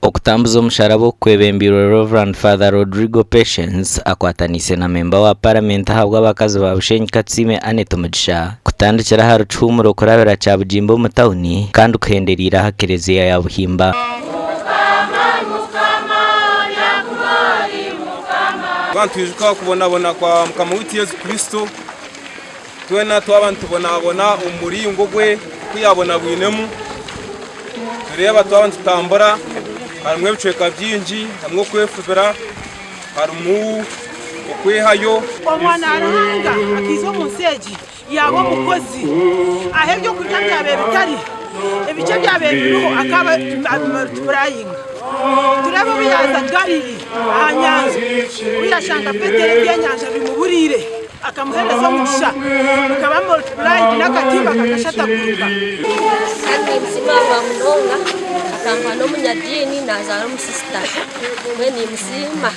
Okutambuza omusharaba oku kwebembeirwe Rev. Father Rodrigo Patience akwataniise na memba wa Paramenti ahabw'abakazi ba Bushenyi Katsiime Annet Mugisha kutandikira aha Rukihuumuro kurabira Kyabugimba omu tauni kandi kuhendereire aha Kereziya ya Buhimba. Twaba nitwijuka okubonabona kwa Mukama waitu Yesu Kristo, twena twaba nitubonabona omu muringo gwe oku yaabonabwinemu, tureeba twaba nitutambura harimu ebicweka bingi, harimu okwefubira, harimu okwehayo. Omwana wa Ruhanga akaiza omu nsi egi yaaba omukozi, ahu ebyokurya byabaire bitari, ebikye ebyabaire biriho akaba abimultipurayinga. Tureebe obu yaaza Galili aha nyanja, obu yaashanga Petero ebyenyanja bimuburiire, akamuheereza omugisha, bikaba multipurayidi n'akatimba kakashataguruka. Kandi nimusiima Aba munonga akampa n'omunyadiini nazaara omusisita mbwenu nimusiima.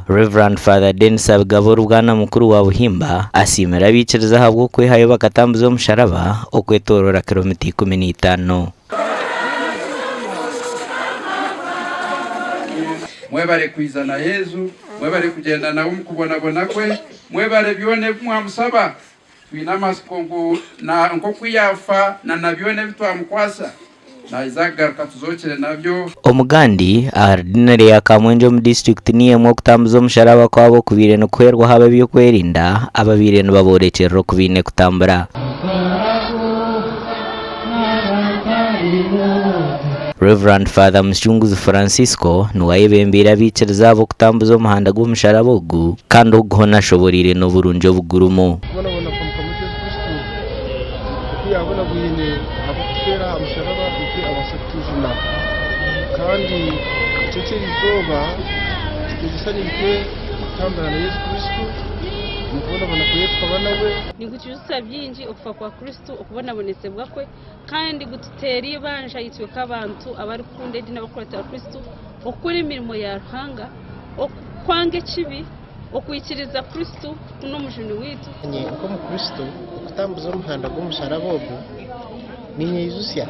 Rev. Father Denis Abigaba ori Bwana Mukuru wa Buhimba asiimire abaikiriza ahabw'okwehayo bakatambuza omusharaba okwetoorora kiromita 15. Mwebare kwiza na Yezu, mwebare kugyenda nawe omu kubonabona kwe, mwebare byona ebi mwamusaba. Twine amatsiko ngu na nk'oku yaafa na na byona ebi twamukwatsa, naija kugaruka tuzookire nabyo. Omugandi ahari Dinari ya Kamwengye omu disiturikiti niyo emwe okutambuza omusharaba kwabo kubaire nikuhwerwaho ab'ebyokwerinda ababaire nibaborekyerera oku baine kutambura. Rev. Father Mucunguzi Francisco niwe ayebembeire abaikiriza aba okutambuza omuhanda gw'omusharaba ogu kandi ogu hoona ashoboreire n'oburungi obugurimu. Okubonabona kwa Mukama waitu Yesu Kristo oku yaabonabwine ahabw'okutufeera aha musharaba itwe abaase kutujuna. Kandi ekiro ky'erizooba kitwegyesa naitwe kutambura na Yesu Kristo omu kubonabona kwe tukaba nawe. Nigutujutsya bingi okufa kwa Kristo, okubonabonesibwa kwe, Kandi gututeera eibanja itwe nk'abantu abarikukunda ediini abarikukuratira Kristo okukora emirimo ya Ruhanga, okwanga ekibi, okwikiriza Kristo ku n'omujuni waitu. Nanye nk'omukristo okutambuza omuhanda gw'omusharaba ogu ninyeijutsya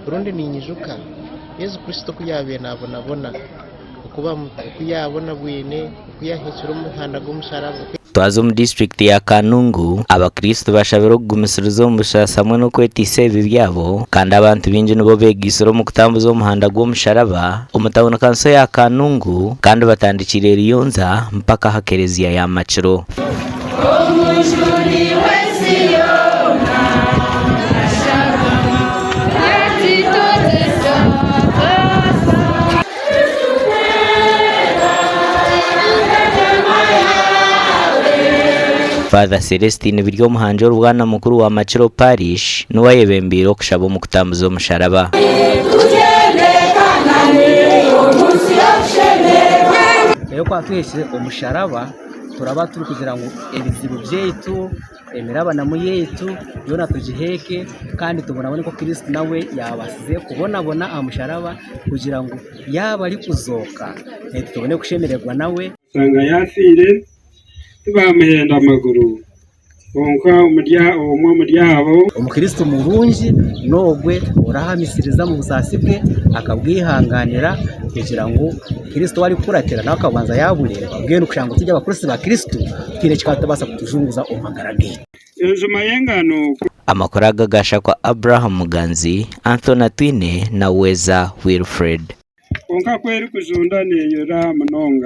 rundi ninyijuka Yesu Kristo oku yabaire nabonabona, oku yabonabwine, oku yahekire omuhanda gw'omusharaba. Twaza omu disiturikiti ya Kanungu, abakristo bashabire okugumisiriza omu busaasi hamwe n'okweteisa ebibi byabo kandi abantu baingi nibo beegaitsire omu kutambuza omuhanda gw'omusharaba omu tauni kanso ya Kanungu kandi batandikiire Ruyonza mpaka aha kereziya ya Makiro. Father Celestine Biryomuhangi orubwana mukuru wa Makiro Parish niwe ayebembeire okushaba omu kutambuza omusharaba. Reero ku twahikire omusharaba turaba turikugira ngu ebizibu byaitu emirabanamu yaitu yoona tugiheeke kandi tubonabone nk'oku Kristo nawe yaabaasize kubonabona aha musharaba kugira ngu yaaba arikuzooka naitwe tubone kushemererwa nawe. Bashanga yaafiire, tibaamuhenda maguru, kwonka omwe omuri abo. Omukristo murungi n'ogwe orahamisiriza omu busaasi bwe akabwehanganira kugira ngu Kristo ou arikukuratira nawe akabanza yaabureeba mbwenu kushanga ngu turi abakuratsi ba Kristo tihaine ekikakubaasa kutujunguza omu magara gaitu. Enjuma y'engano ku. Amakuru aga gashakwa Abraham Muganzi, Anthony Atwine na Weza Wilfred. Kwonka ku erikujunda neeyora munonga.